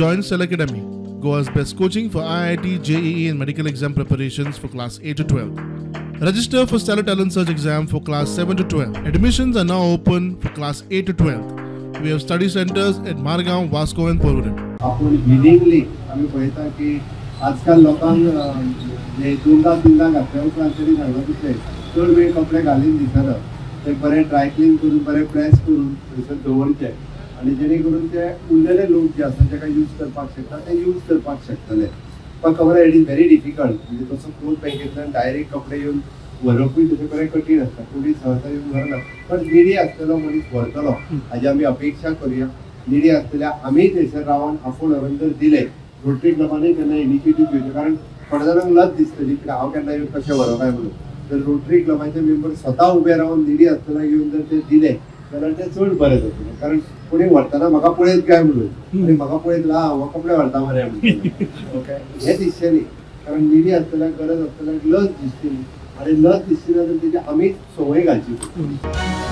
Join Stellar Academy, Goa's best coaching for IIT, JEE and medical exam preparations for class 8 to 12. Register for Stellar Talent Search exam for class 7 to 12. Admissions are now open for class 8 to 12. We have study centers at Margao, Vasco and Porvorim. आपूण willingly आमी पळयता की आजकाल लोकांक जे दोनदा तिनदा घातल्या उपरांत तरी सांगला तितले चड वेळ कपडे घालीन दिसना, ते बरे ड्राय क्लीन करून बरे प्रेस करून थंयसर दवरचे आनी जेणे करून ते उरलेले लोक जे आसा तेका यूज करपाक शकता ते यूज करपाक शकतले. पण खबर it is very difficult, म्हणजे तसो क्लोथ बँकेंतल्यान डायरेक्ट कपडे येवन व्हरपूय तशें बरें कठीण आसता, कोणी सहसा येवन व्हरना, पण निडी आसतलो मनीस व्हरतलो हाजी आमी अपेक्षा करुया. निडी आसतल्या आमी थंयसर रावन आफोवन व्हरून जर दिले, रोटरी क्लबानूय केन्ना इनिशिएटीव घेवचें, कारण थोड्या जाणांक लज दिसतली की हांव केन्ना येवन कशें व्हरों काय म्हणून. जर रोटरी क्लबाचे मेंबर स्वता उबे रावन निडी आसतना घेवन जर ते दिले जाल्यार ते चड बरें जातलें, कारण कोणी व्हरतना म्हाका पळयत काय म्हणून आनी म्हाका पळयत ला हांव कपडे व्हरता मरे म्हणून, ओके, हें दिसचें न्ही. कारण निडी आसतना गरज आसतना लज दिसची न्ही, आनी लज दिसची ना तर तेजी आमीच संवय घालची.